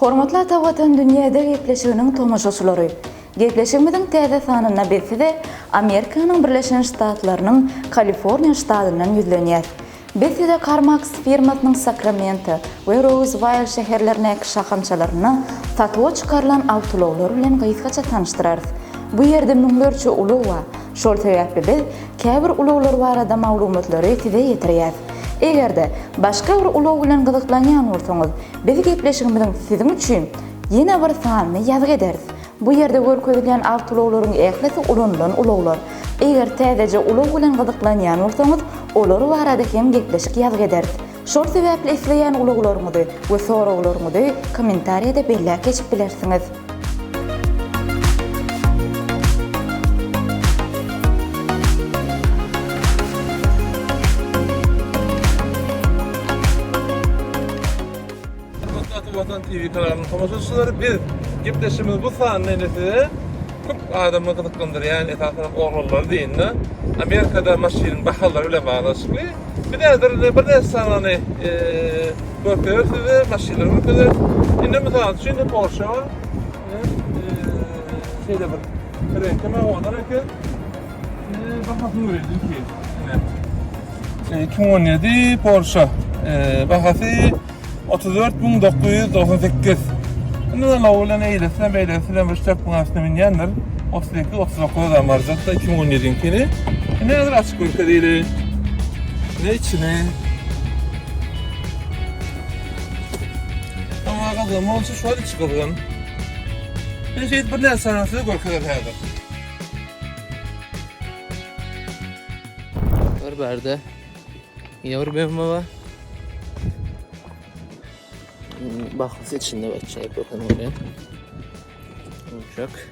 Hormatly Ata Watan dünýäde gepleşiginiň tomaşaçylary! Gepleşigimiziň täze sanynda biz size Amerikanyň Birleşen Ştatlarynyň Kaliforniýa ştatyndan ýüzlenýäs. Biz size CarMax firmasynyň Sakramento we Rouzwaýl şäherlerindäki şahamçalarynda satuwa çykarylan awtoulaglar bilen gysgaça tanyşdyrarys. Bu ýerde müňlerçe ulag bar. Şol sebäpli biz käbir ulaglar barada maglumatlary size ýetirýäs. Eger-de, başga bir ulag bilen gyzyklanýan bolsaňyz, biz gepleşigimiziň siziň üçin ýene bir sanyny ýazgy ederis. Bu ýerde görkezilýän awtoulaglaryň ählisi ulanylan ulaglar. Eger täzeje ulag bilen gyzyklanýan bolsaňyz, olar barada hem gepleşik ýazgy ederis. Şol sebäpli isleýän ulaglaryňyzy we soraglaryňyzy kommentariýada belläp geçip bilersiňiz. Hormatly Ata Watan TV kanalynyň tomaşaçylary biz gepleşigimiz bu sanynda indi size köp adamy gyzyklandyrýan esasan oglanlary diýende Amerikada maşynyň bahalary bilen baglanyşykly. Biz häzir birnäçe sanyny görkezeris size maşynlary görkezeris. Indi mysal üçin Porsche bar. Şeýle bir reňki owadan eken. Bahasyny göreýin ki. 2017 Porsche. Bahasy 34998. Indi nalogy bilen eýlesine beýlesine bir ştep müň astyna münýändir. 38 39 adam barjakda 2017-iňkini. Indi häzir açyp görkezeli. Ne içini? Ama gyzgyn bolsa şu wagt içi gyzgyn. Men şeýdip bir närseni size görkezer häzir. Bir bärde ýene bir BMW bar. Bahasy içinde açaýyp bakan bolýar. Uşak.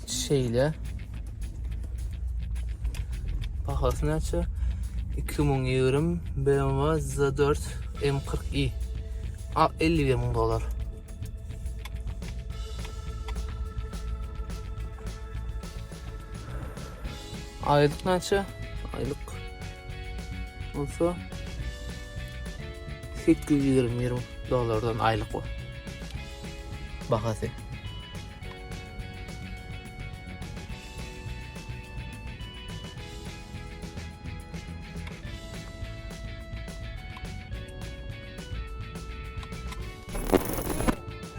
Şeýle. Bahasy näçe? 2020 BMW Z4 M40i. A 51 müň dolar. Aýlyk näçe? Aýlyk bolsa 821 dollardan aýlyk bu. Bahasy.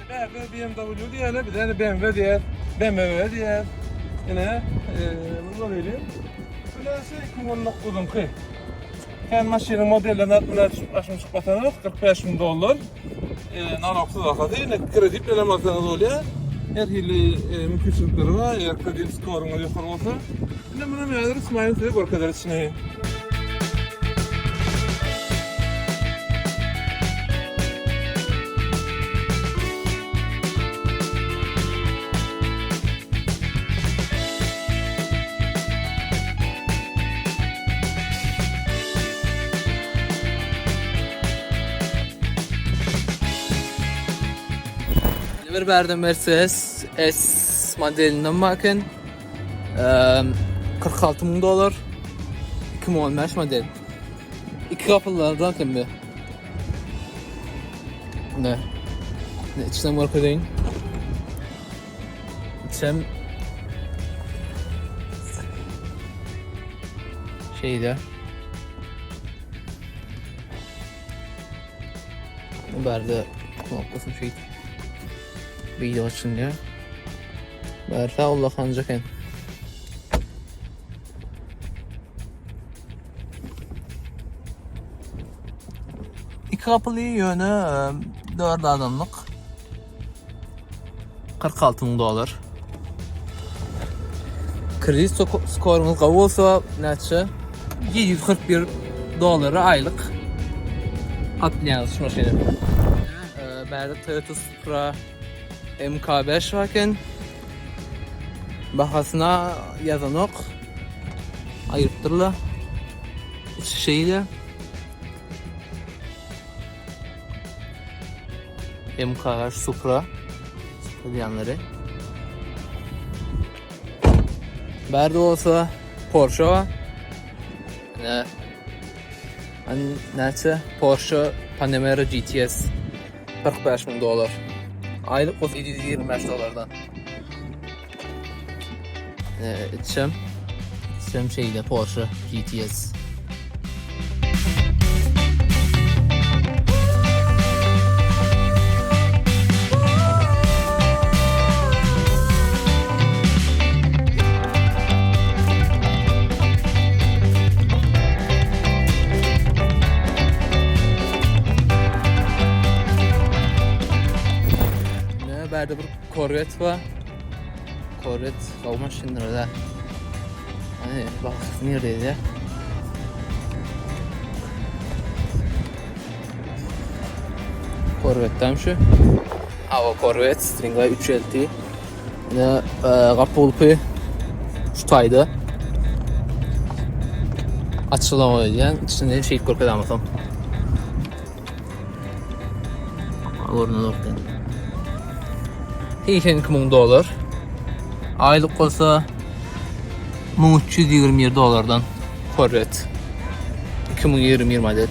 Bärde BMW diýýärler, bizde de BMW diýýär, BMW diýýär. Ine, bunu görelim. Bu näçe 2019-unky. Kän maşynyň modellerini atmyna düşüp başym çykmasaňyz 45 müň dollar. E, nalogsyz bahasy. Ine kredit bilen alsaňyz bolýar. Her hili e, mümkinçilikleri bar. Eger kredit skoruňyz ýokary bolsa. Ine muny häzir Ismail size görkezer içini. Bir bärde Mercedes S modelinden bakın. 46 müň dolar. 2015 model. İki kapılardan hem de. Ne? Ne içinden görkezeyim. İçem şeyde. Bu bärde knopkasyny şeýdip video açylýar. Bärde ullakanjak eken. Iki gapyly ýöne 4 adamlyk. 46 müň dollar. Kredit skoruňyz gowy bolsa näçe? 741 dollara aýlyk atlaýaňyz şu maşyny. Bärde Toyota Supra MK5 bar eken. Bahasyna ýazanok. Aýyrypdyrlar. Içi şeýle. MK5 Supra. Satylýanlary. Bärde bolsa Porsche bar. Ine An näçe Porsche Panamera GTS 45 müň dollar. Aýlyk bolsa 725 dollardan. Ine içem. İçem şeýle Porsche GTS. Ne bärde bir Corvette bar. Corvette gowy maşyndyr da. Hani bahasy niredeydi? Corvette'den şu. Hawa Corvette Stringway 3 LT. Ine gapy gulpy şu taýda. Açylan goýulýan. Içinde şeýip görkezämosam. Görünenokdy. 82 müň dollar. Aýlyk bolsa 1321 dollardan Corvette. 2021 model.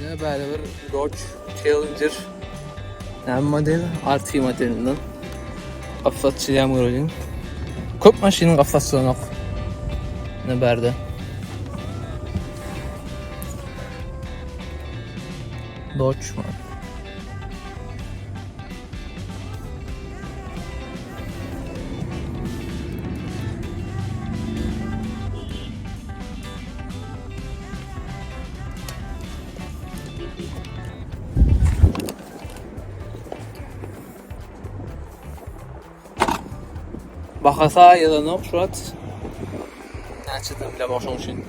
Ne bäri bir Dodge Challenger näme model? RT modelinden. Gapy açylýan göreliň. Köp maşynyň gapysy açylanok. Ne bärde. Dodge mı? Bahasy aýylanok şu wagt. Näçeden bilemok şoň üçin.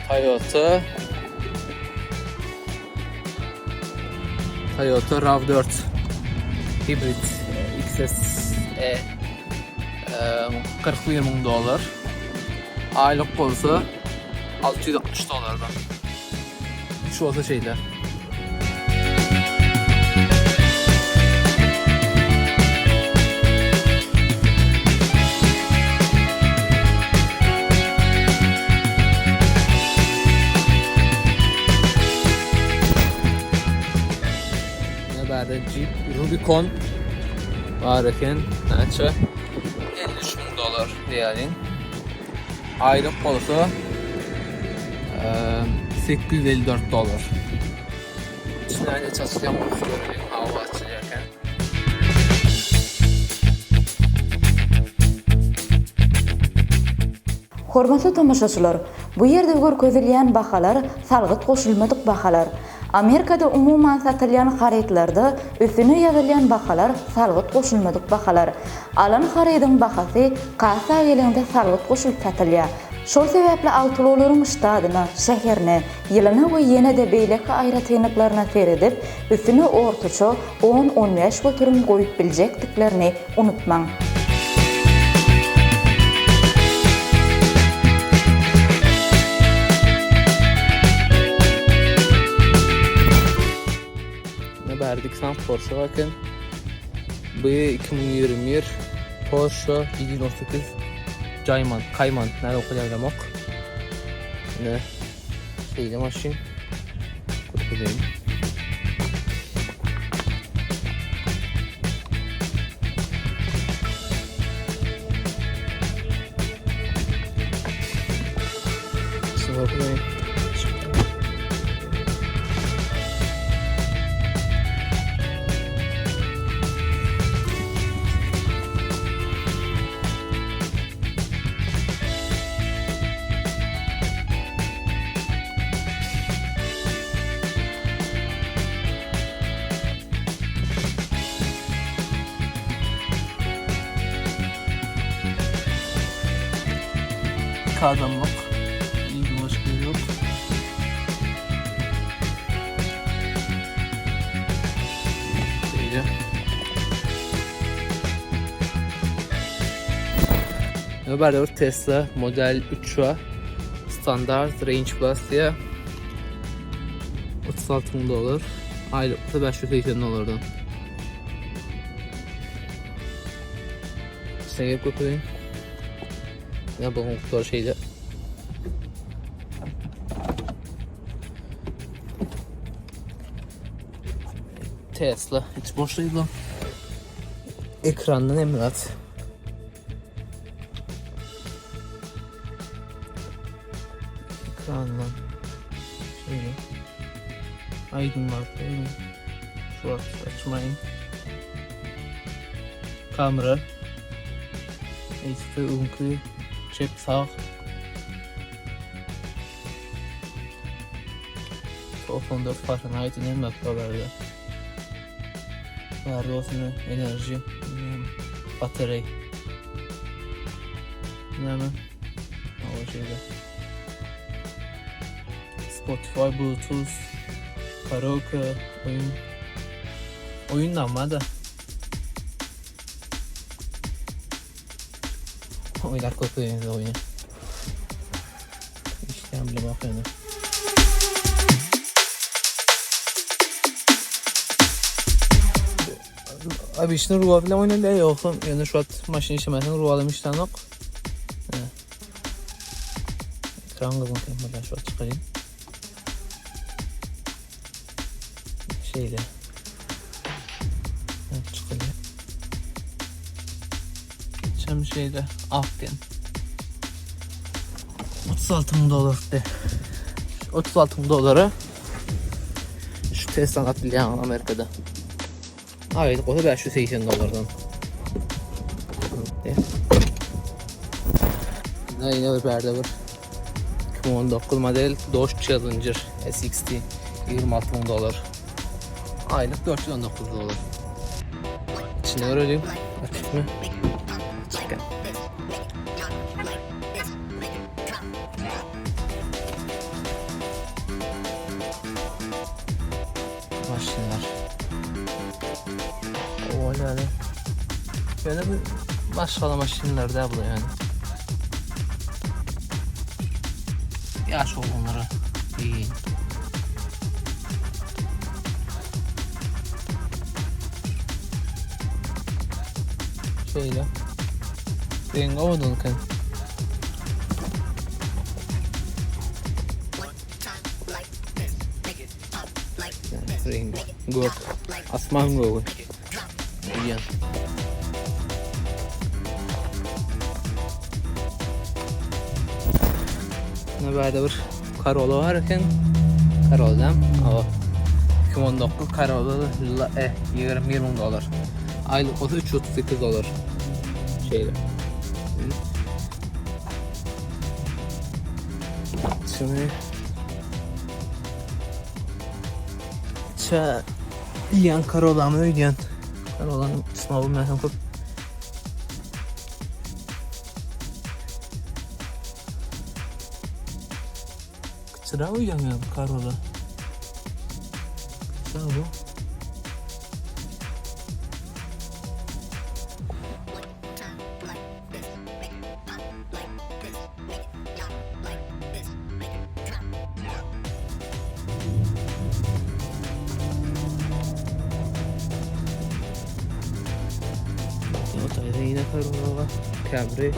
Toyota Toyota RAV4 hibrid XSE 41 müň dollar. Aýlyk bolsa 660 dollardan. Şu bolsa şeýle. Ne bärde Jeep Rubicon bar eken. Näçe? 53 müň dollar diýýärin. Aýlyk bolsa 854 dollar. Içine çaçylýan bolsa göreliň, hawa açylýar eken. Hormatly tomaşaçylar, bu ýerde görkezilýän bahalar salgyt goşulmadyk bahalar. Amerikada umuman satylýan harytlarda üstüne ýazylýan bahalar salgyt goşulmadyk bahalar. Alan harydyň bahasy kassa geleňde salgyt goşulyp satylýar. Şol sebäpli awtoulaglaryň ştadyna, şäherine, ýylyna we ýene-de beýleki aýratynlyklaryna seredip, üstüne ortaça on-on 5% goýup biljekdiklerini unutmaň. Ne bärde iki sany Porsche bar eken. Bu 2021 Porsche 718 Cayman, Cayman, näde okalýar bilemok. Ne şeýle maşyn. Görkezeyim. Görkezeyim. 6 adamlyk. Ýygy başga ýok. Şeýle. Ne barada bir Tesla Model 3 var. Standart Range Plus diye. 36 bin dolar. Aylık da 580 dolardan. İçine gelip götüreyim. Ne bu kutular şeyde. Tesla hiç boş değil lan. Ekrandan emlat. Ekrandan şöyle aydınlatayım. Şu açmayın. Kamera. Eski öňki çep sag. 94 Fahrenheit näme haberler. Bärde olsun enerji, batarey. Näme? O şeyde. Spotify, Bluetooth, karaoke, oyun. Oyun da da. Oýlap köpeýin oýny. Işleýän bile bak ýöne. Abi işini ruwa bilen oýnaýlar ýogsa ýöne şu wagt maşyn işlemesen ruwa bilen işlänok. Ekran gyzgyn kemlerden şu wagt çykarayım. Şeýle. Çykylýar. Çem şeýle akgen. 36 müň dollar de. 36 müň dolara şu Tesla alyp bilýän Amerikada. Aýlyk bolsa 580 dollardan. Ne yine bir berde bir 2019 model Dodge Challenger SXT 26 müň dolar. Aýlyk 419 dolar. İçine görelim. Açık mı? Açık. Maşynlar. O yani. Yani bu başka maşynlar da bu yani. Yaş olanlara iyi. Şeýle. Rengi owadan eken. Rengi gök. Asman gögi. Diýen. Ne bärde bir Corolla bar eken. Corolla Awa. 2019 Corolla E 21 müň dollar. Aýlyk bolsa 338 dollar. Şeýle. Şuny Ça diýen Corollamy öýdýän. Corollanyň snowy bilmesem köp. Kiçiräk öýdýän ýa Corolla. Kiçiräk bu. Ýa ýene Corolla Camry.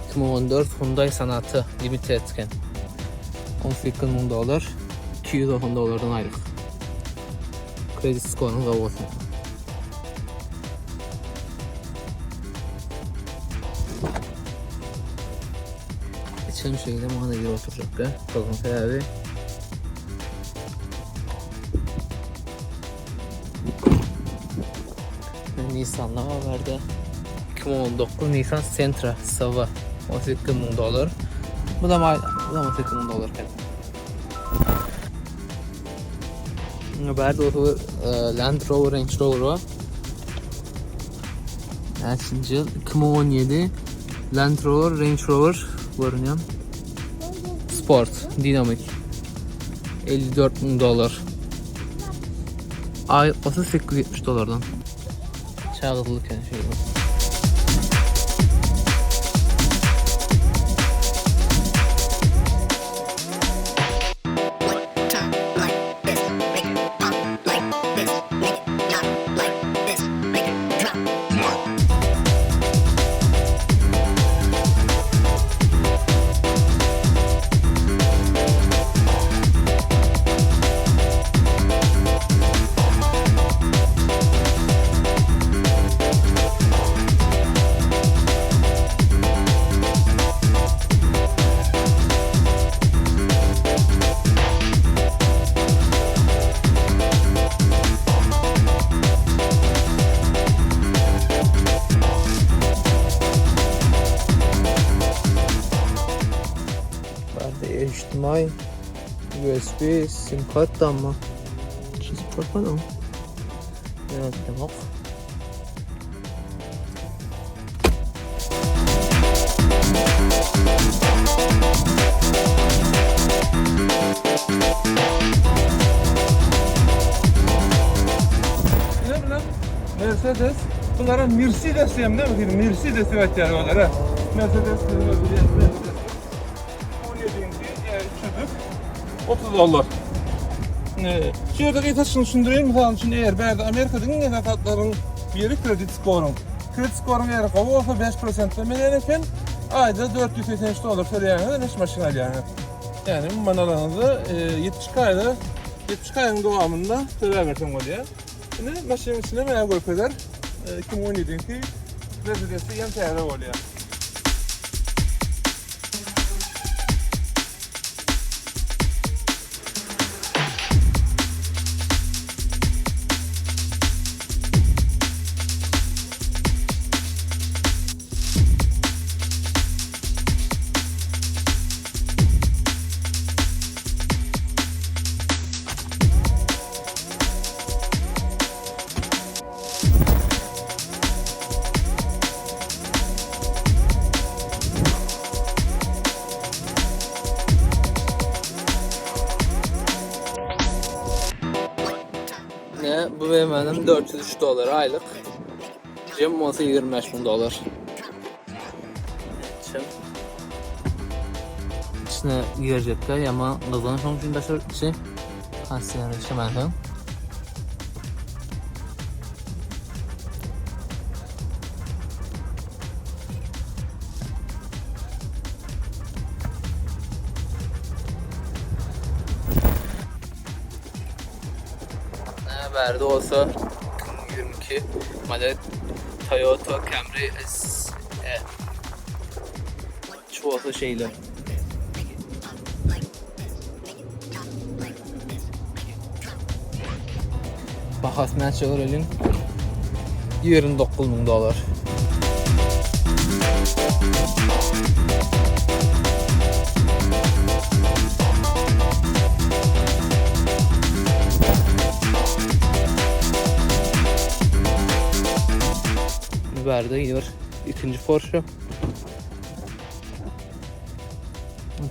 2014 Hyundai Sonata Limited eken. 18 müň dollar, 290 dollardan aýlyk. Kredit skoruň gowy bolsun. İçelim şeýle mana ýer oturjak ya. Gyzgyn sebäbi. Nissan'da var berde. 2019 Nissan Sentra SV 18 müň dollar. Bu da may, bu da 18 müň dollar. Bärde otur Land Rover Range Rover var. Näçinji ýyl? 2017 Land Rover, Range Rover görünýär. Sport, dinamik. 54 müň dollar. Aý 3870 dollardan. Çagyzlyk eken şeýle. Bärde HDMI, USB, sim kart da mı? Sim kart var mı? Evet, demek. Ne bilen Mercedes. Bunlara Mercedes diýem näme diýdim? Mercedes diýip aýtýar olara. Mercedes diýip bilýän Mercedes. 17-nji ýa 300 30 dollar. Şu ýerde gysa şuny düşündireýin. Mysal üçin eger bärde Amerikada iň esasy zatlaryň biri kredit skoryň. Kredit skoryň eger gowy bolsa 5% berýän eken. Aýda 483 dollar töleýäňiz, ene şu maşyn alýaňyz. Ýagny umuman alanyňyzda 72 aýda 72 aýyň dowamynda töläberseň bolýar. Indi maşynyň içinde näme görkezer? 2017-nji Mercedes-i ýene täze bolýar. Ne bu BMW'nin 403 dolar aylık. Cem olsa 25 bin dolar. Çim. İçine girecekler ama gyzgyn şoň üçin daşary içi. Kondisioner işlemänsoň. Bärde bolsa 2022 model Toyota Camry SE. Şu bolsa şeýle. Bahasy näçe göreliň? 29 müň dollar. Bärde ýene bir ikinji Porsche.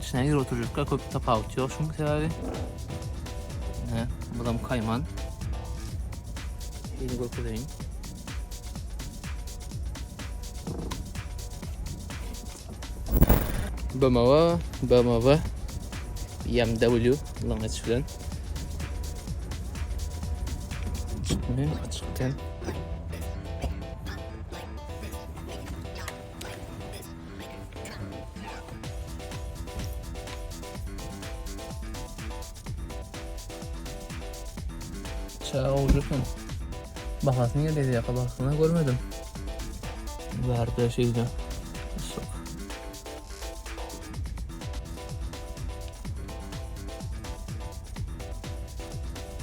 İçine girip oturacaklar köp tapawut yok çünkü sebebi. Ne, bu da kayman. Yeni görkezeyim. BMW, BMW, BMW langeç bilen. Çıkmıyor, açıktan. Çaga oljakyn. Bahasy nirede ýaka bahasyny görmedim. Bärde şeýle. Yşyk.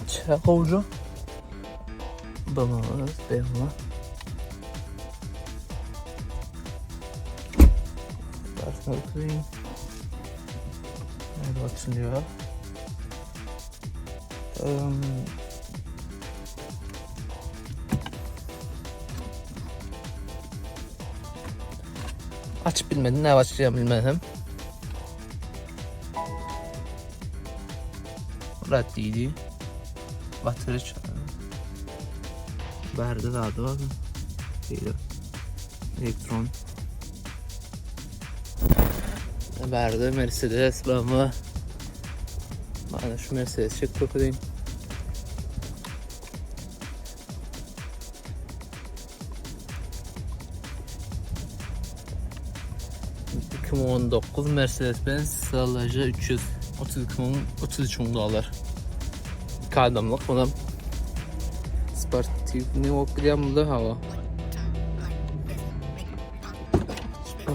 Çaga olja. BMW, BMW. Bahasyny okuyayım. Nerede açılıyor? Um, Açyp bilmedim, näme açylýan bilmedim. Murat diýdi. Batyry Bärde zady bar. Şeýle. Elektron. Bärde Mercedes BMW. Bana şu Mercedes çek bakayım. 2019 Mercedes-Benz SLJ 300 32 müň 33 müň dollar. İki adamlyk bunam sportiwny bolup gidýär bunda hawa.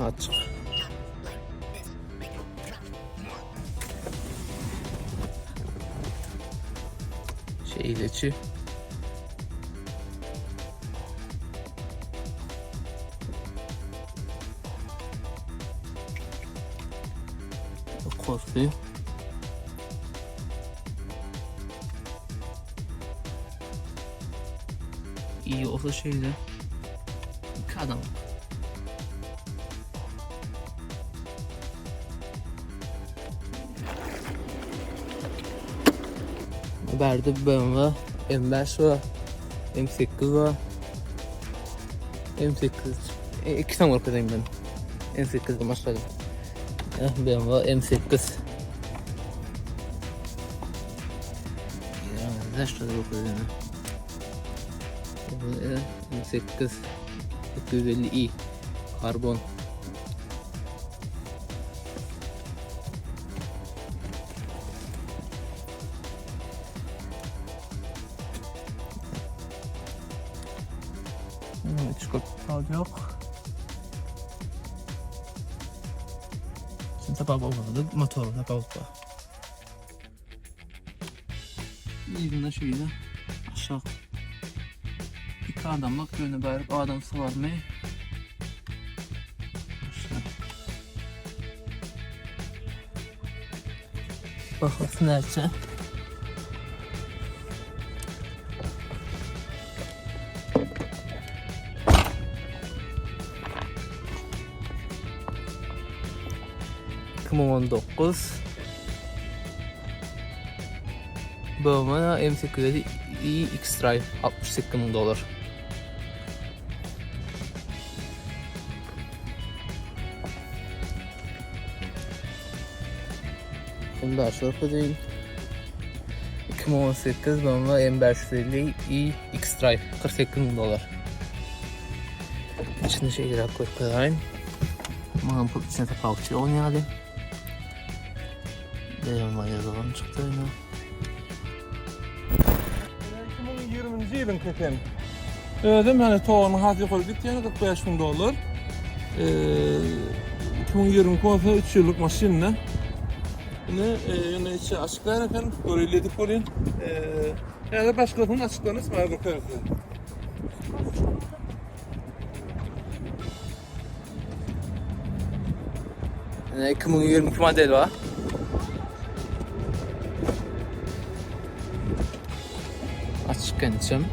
Açyk. Şeýleçi. Kosty. İyi olsa şeýle. İki adam. Bärde BMW M5 bar, M8 bar. M8 e, iki tane görkezeyim ben. M8'den başladım. Eh, BMW M8. Ya, şurada görkezeyim. M8 250i karbon. Hiç köp yok. Şimdi tapap olmadı. Motor tapap var. Yığında şöyle aşağı. İki adamlık yönü bärik adam sygarmy? Bahasy näçe? 2019 BMW M8 i X-Drive 68 müň dollar. M5 görkezeyim. 2018 BMW M550 i X-Drive 48 müň dollar. İçini şeýleräk görkezeyim. Maňa bu içine tapawutçy oýnaýardy. BMW ýazygam çykdy ýene. 2020-nji ýylyň keken. Özem hani towanyň has ýokary gitýän 45 müň dollar. Ee, 2022 bolsa 3 ýyllyk maşynda. Ine, e, ýöne içi açyk däl eken. Göreli edip bolýan. Ee, ýa-da başgasynyň açyklaryny ismail görkezse. Ine 2022 model bar. Açyk gençem.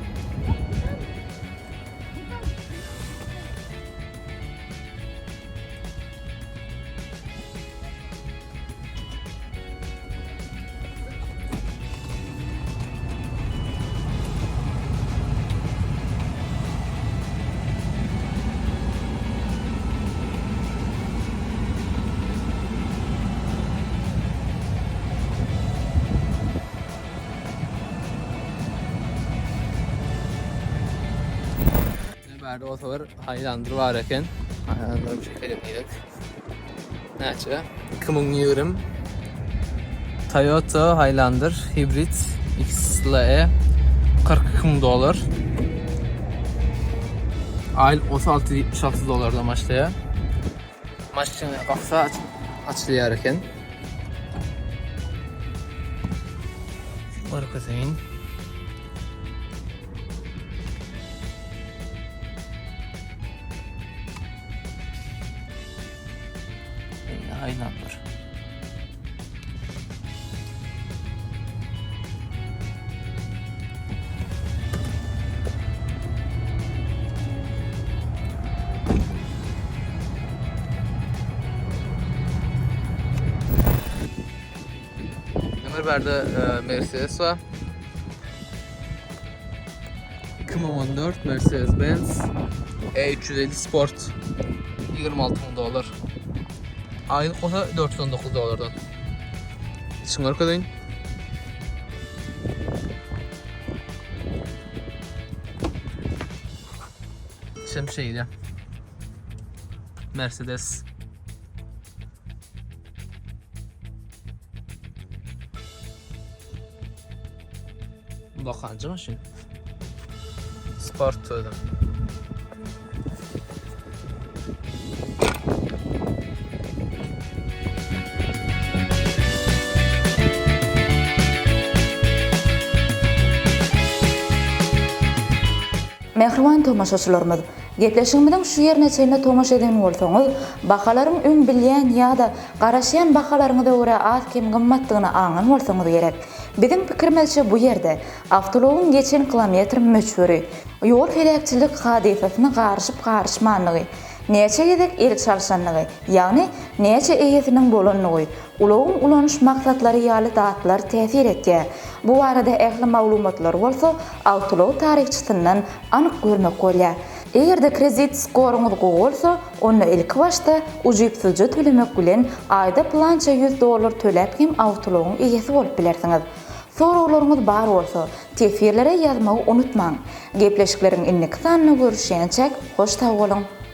Bärde bolsa bir Highlander bar eken. Highlander'ı çekelim diýdik. Näçe? 2020 Toyota Highlander hibrid XLE 42 müň dollar. Aýlyk bolsa 676 dollardan başlaýar. Maşyny gapsa açylýar eken. Görkezeýin. Highlander. Bärde Mercedes bar. 2014 Mercedes-Benz E350 Sport 26 müň dollar. Aýlyk bolsa 419 dollardan. Içini görkezeýin. İçem şeýle. Mercedes. Bakanca maşyn. Sport sözüm. Mähriban tomaşaçylarymyz! Gepleşigimiziň şu ýerine çenli tomaşa eden bolsaňyz, bahalaryň öň bilýän ýa-da garaşýan bahalaryňyza görä az-kem gymmatdygyny aňan bolsaňyz gerek. Biziň pikirimizçe bu ýerde awtoulagyň geçen kilometr möçberi, ýol heläkçilik hadysasyna garyşyp-garyşmanlygy, näçe gezek el çalşanlygy, ýagny näçe eýesiniň bolanlygy, ulagyň ulanyş maksatlary ýaly zatlar täsir etýär. Bu barada ähli maglumatlary bolsa awtoulag taryhçysyndan anyk görmek bolýar. Eger-de kredit skoruňyz gowy bolsa, onda ilkibaşda ujypsyzja tölemek bilen aýda pylança ýüz dollar töläp hem awtoulagyň eýesi bolup bilersiňiz. Soraglaryňyz bar bolsa, teswirlere ýazmagy unutmaň. Gepleşikleriň indiki sanynda görüşýänçäk, hoş sag boluň!